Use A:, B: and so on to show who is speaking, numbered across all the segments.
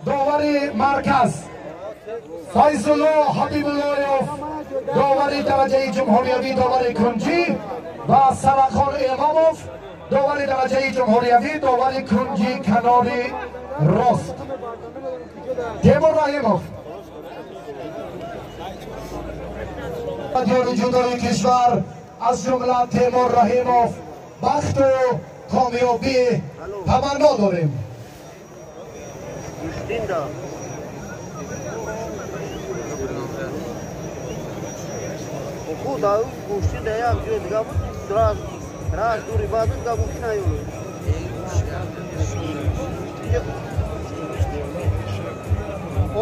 A: Довари марказ Файзулло Ҳабибуллоев, довари дараҷаи ҷумҳуриявӣ, довари кунҷӣ, ва Сарахон Имомов, довари дараҷаи ҷумҳуриявӣ, довари кунҷи канори рост. Темур Раҳимов, диёри ҷудои кишвар, аз ҷумла Темур Раҳимов, бахту комёбӣ таманно дорем.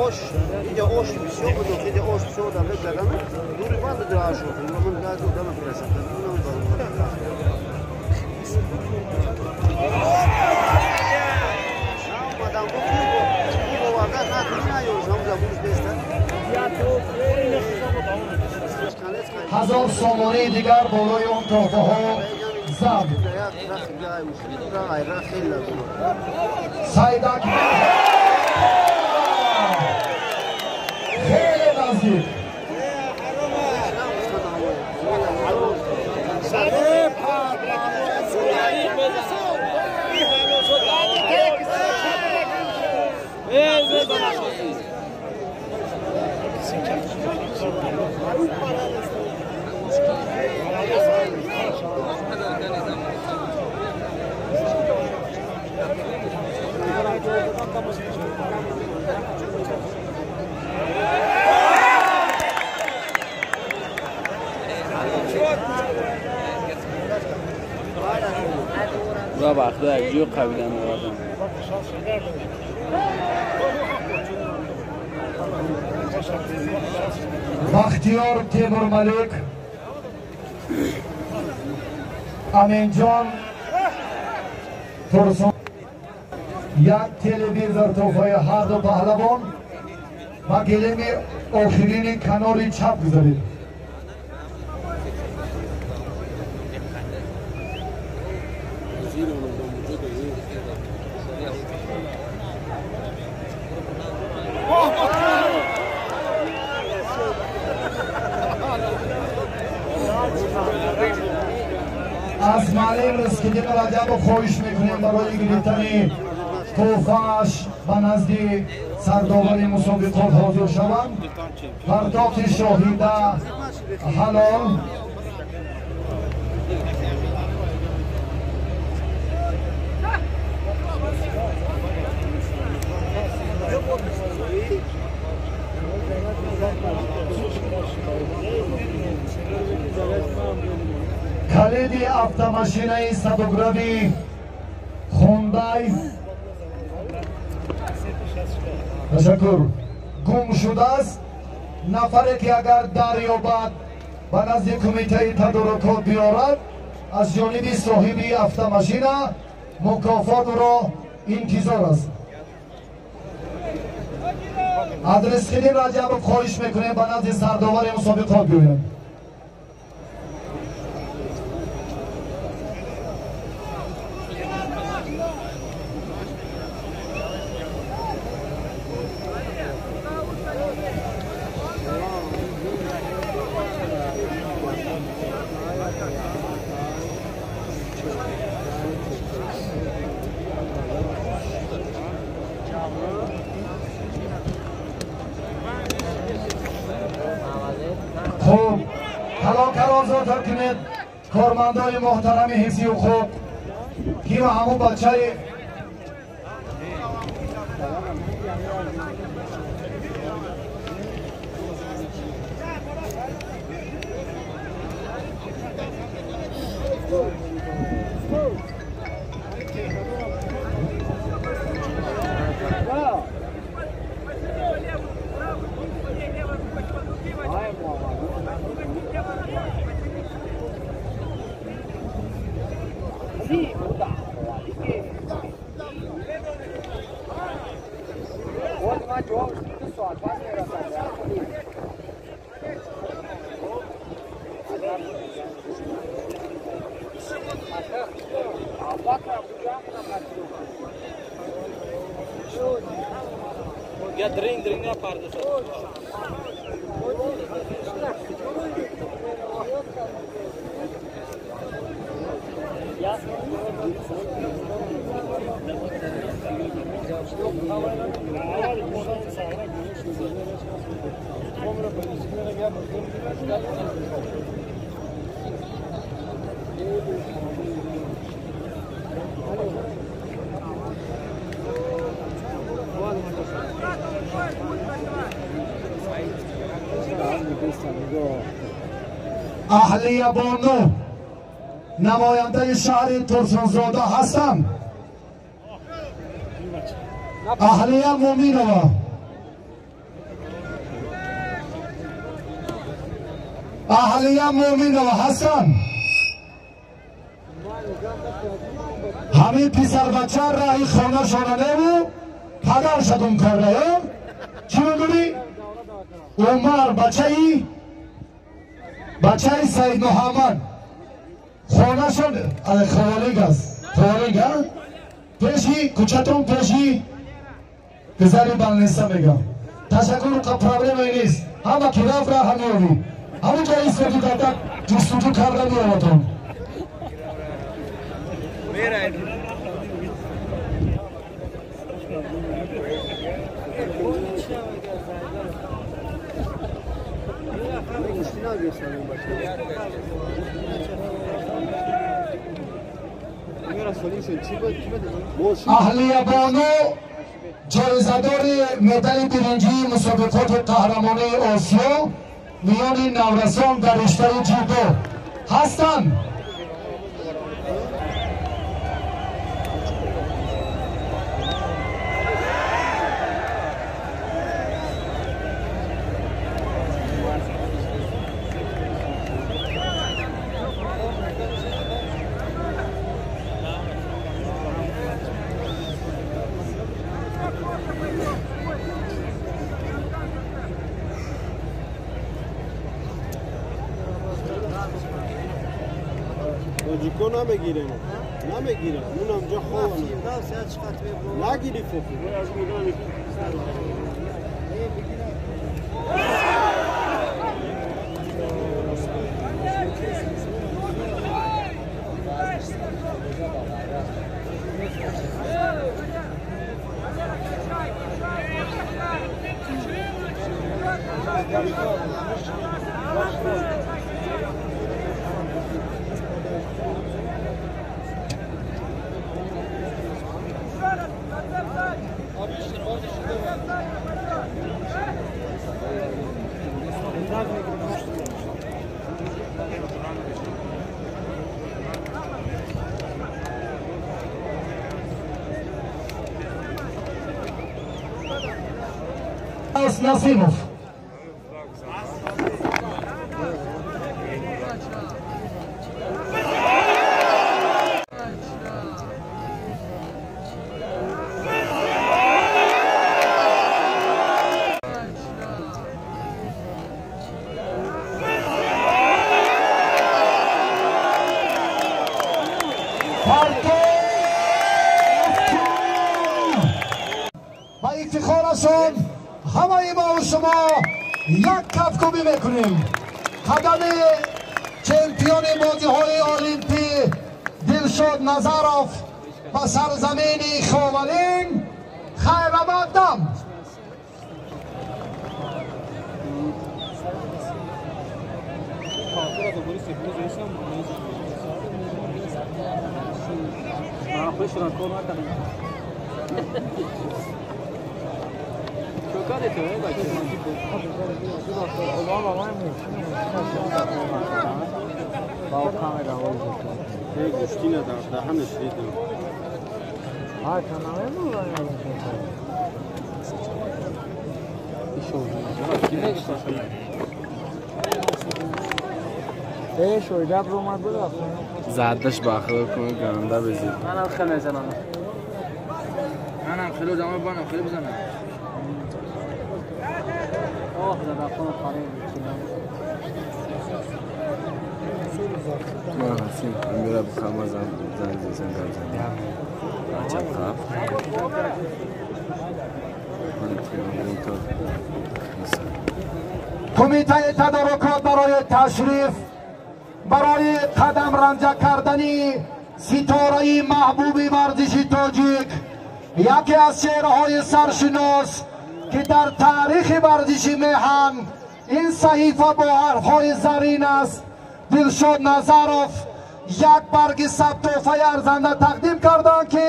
B: Ош, иде ош бисёр буд, иде ош бисёр дар мегардам, дури банд драшу, ман газу дама пресам. Мадам бу оварда на дуня ё зам забуш беста.
A: 1000 сомонии дигар болои он тӯҳфаҳо зад. Сайдак хеле наздик. Бахтиёр Темурмалик, Аминҷон Турсун, як телевизор тӯҳфаи ҳарду паҳлавон ва гилеми охирини канори чап гузарид. Аз маълим Ризқиддин Раҷабов хоҳиш мекунем барои гирифтани тӯҳфааш ба назди сардовари мусобиқот ҳозир шаванд. Пардохти шоҳида ҳалол. Калиди автомашинаи садограви Хундай, ташаккур, гум шудааст. Нафаре ки агар дарёбад, ба назди кумитаи тадорукот биёрад, аз ҷониби соҳиби автомашина мукофот ӯро интизор аст. Аз Ризқиддин Раҷабов хоҳиш мекунем ба назди сардовари мусобиқот биёянд. Хуб, калон калон зотар кунед, кормандони муҳтарами ҳифзи ҳуқуқ, ки ҳамун бачаи Аҳлия Бону намояндаи шаҳри Турсунзода ҳастам. Аҳлия Муминова. Аҳлия Муминова ҳастам. Ҳамин писарбача раҳи хонашона неву падар шадум карда. Чӣ мегӯӣ? Умар бачаи Саид Муҳаммад хонашон Ховалинг аст. Ховалинг пеши кӯчатон пеши гузари балниса мегам. Ташаккур, проблемае нест. Ҳама ки рафт раҳа меёбӣ. Ҳамон ҷо истоди карда ҷустуҷӯ карда меёбатон. Аҳлия Бону ҷоизадори медали биринҷии мусобиқоти қаҳрамонии Осиё миёни наврасон дар риштаи ҷудо ҳастанд.
B: тоҷико намегирем, намегирем. Унам ҷо ховам. Нагирифт.
A: Насимов. Ба ифтихорашон ҳамаи мо шумо як кафкӯбӣ мекунем. Қадами чемпиони бозиҳои олимпӣ Дилшод Назаров ба сарзамини Ховалинг хайрамақдам.
C: زدش باخر کنه گنده بزید.
D: منم خیلی میزنم. منم خیلی دامه بانم خیلی بزنم. آه در رفتن خانه
C: من هستیم میره بخوام زن زن زن زن. عجب خب.
A: Кумитаи тадорукот барои ташриф, барои қадам ранҷа кардани ситораи маҳбуби варзиши тоҷик, яке аз чеҳраҳои саршинос, ки дар таърихи варзиши меҳан ин саҳифа бо ҳарфҳои зарин аст, Дилшод Назаров як барги сабтофаи арзанда тақдим карданд, ки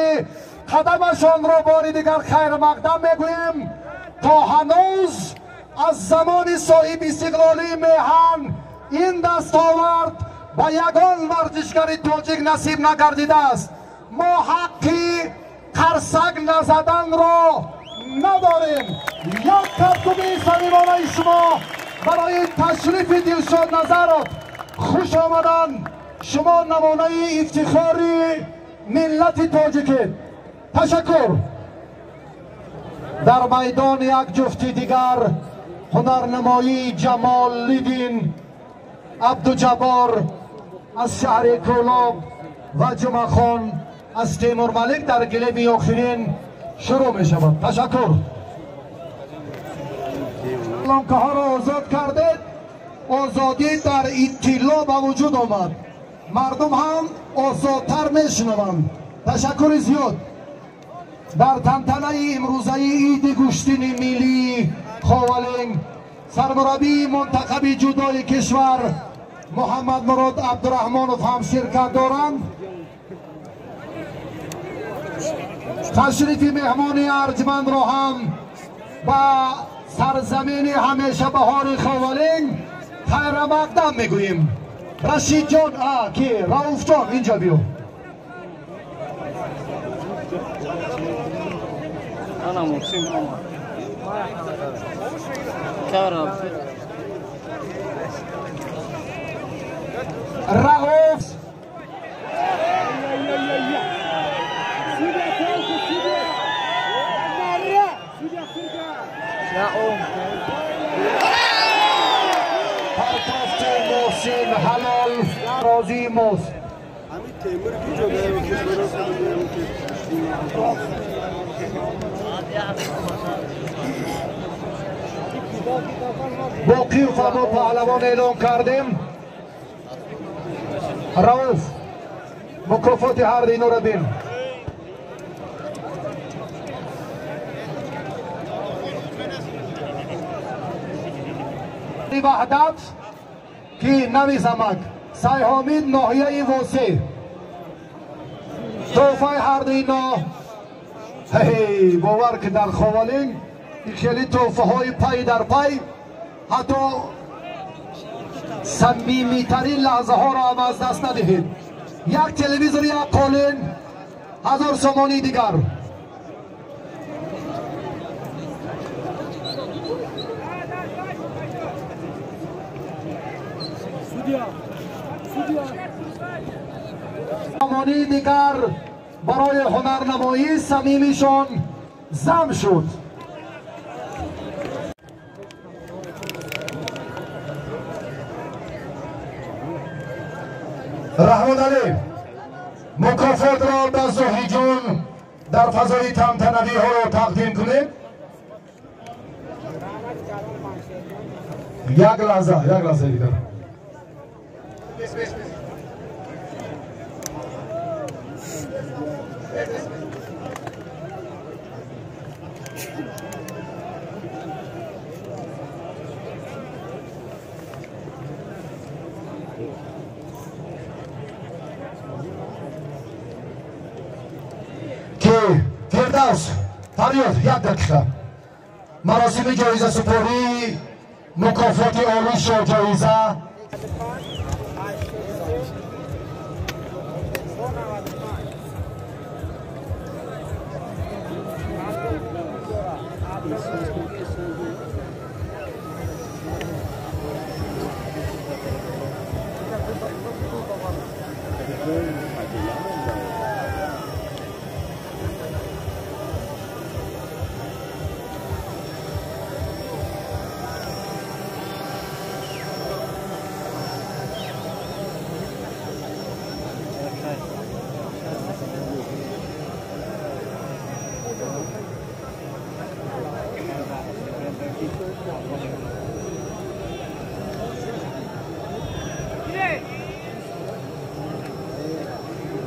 A: қадамашонро бори дигар хайрмақдам мегӯем. То ҳанӯз аз замони соҳиби истиқлолии меҳан ин дастовард ба ягон варзишгари тоҷик насиб нагардидааст. Мо ҳаққи қарсак назаданро надорем. Як кафкубии самимонаи шумо барои ташрифи Дилшод Назаров. Хуш омадан, шумо намунаи ифтихори миллати тоҷикед. Ташаккур. Дар майдон як ҷуфти дигар ҳунарнамоии Ҷамолиддин Абдуҷаббор аз шаҳри Кӯлоб ва Ҷумъахон аз Темурмалик дар гилеми охирин шурӯъ мешавад. Ташаккур. Лонкаҳоро озод кардед, озодӣ дар иттилоъ ба вуҷуд омад, мардум ҳам озодтар мешунаванд. Ташаккури зиёд. Дар тантанаи имрӯзаи иди гӯштини миллии Ховалинг сармураббии мунтахаби ҷудои кишвар Муҳаммадмурод Абдураҳмонов ҳам ширкат доранд. Ташрифи меҳмони арҷмандро ҳам ба сарзамини ҳамеша баҳори Ховалинг хайрамақдам мегӯем. Рашидҷон, ки Рауфҷон, инҷо биё.
D: Ана Муҳсин омад.
A: Рауф партофти Муҳсин ҳалол розии мост. Боқиев мо паҳлавон эълон кардем. Рауф, мукофоти ҳар инора бин. Ваҳдат ки нави замак Сайҳомид ноҳияи Восе. Тӯҳфаи ҳарду ино. Ҳей, бовар ки дар Ховалинг хеле тӯҳфаҳои пай дар пай ҳатто самимитарин лаҳзаҳоро ҳам аз даст надиҳед. Як телевизор, як қолин, 1000 сомонии дигар. Сомонии дигар барои ҳунарнамоии самимишон зам шуд. Раҳмоналӣ, мукофотро ба Зоҳиҷон дар фазои тантанавиҳоро тақдим кунед. Як лаҳза, як лаҳза дигар. Фирдавс, фарёд, як дақиқа. Маросими ҷоизасупории мукофоти олишо ҷоиза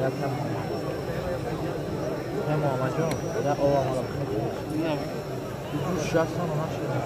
E: نه محمد جان نه آقا محمد نه جوش 60 تومن شده.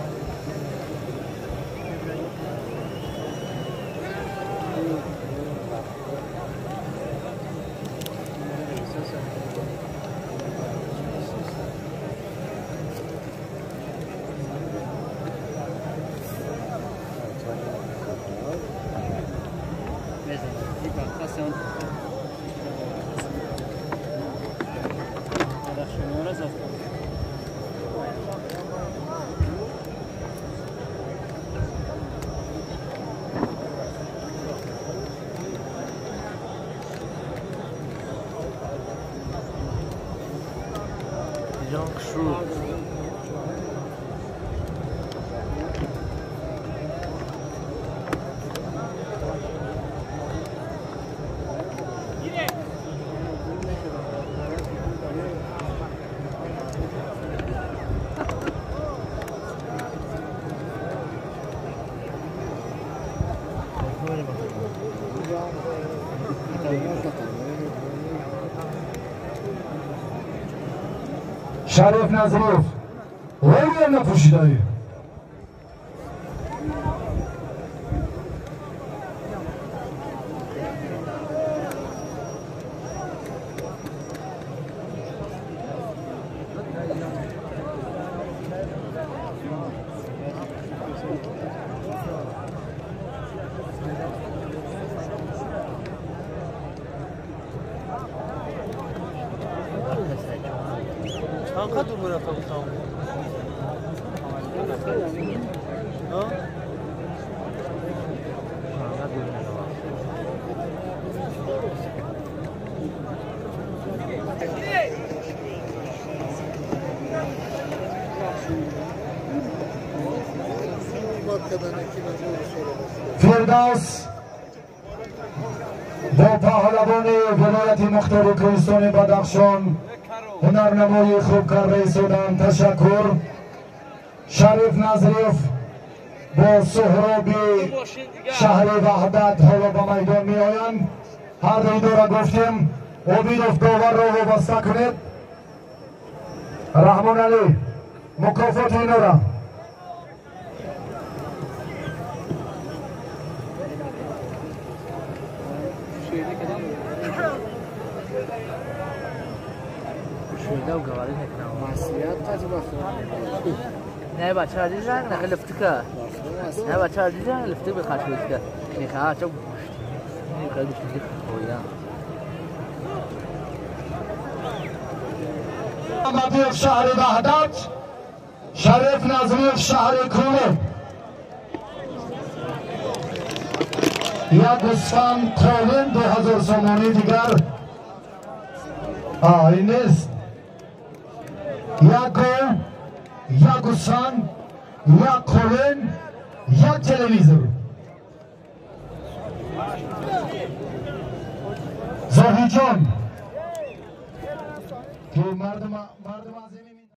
A: Шариф Назаров рӯям напӯшидаӣ. Фирдавс бо паҳлавони вилояти мухтори кӯҳистони Бадахшон ҳунарнамои хуб карда истоданд. Ташаккур. Шариф Назриев бо Суҳроби шаҳри Ваҳдат ҳоло ба майдон меоянд. Ҳар ду идора гуфтем, Обидов доварро вобаста кунед. Раҳмоналӣ мукофоти инора.
E: نه بچه ها دیدن نه لفتکه نه بچه ها دیدن لفتک به خاش بودکه میخواه چه گوشتی میخواه گوشتی خویدن.
A: محمدیف شهر وحدت، شریف نظریف شهر کوله. یک گوسفند قالین 2000 سومانی دیگر این نیست. یک گو، یک گوسفند، یک قالین، یک تلویزیون. زاهی جان که مردم از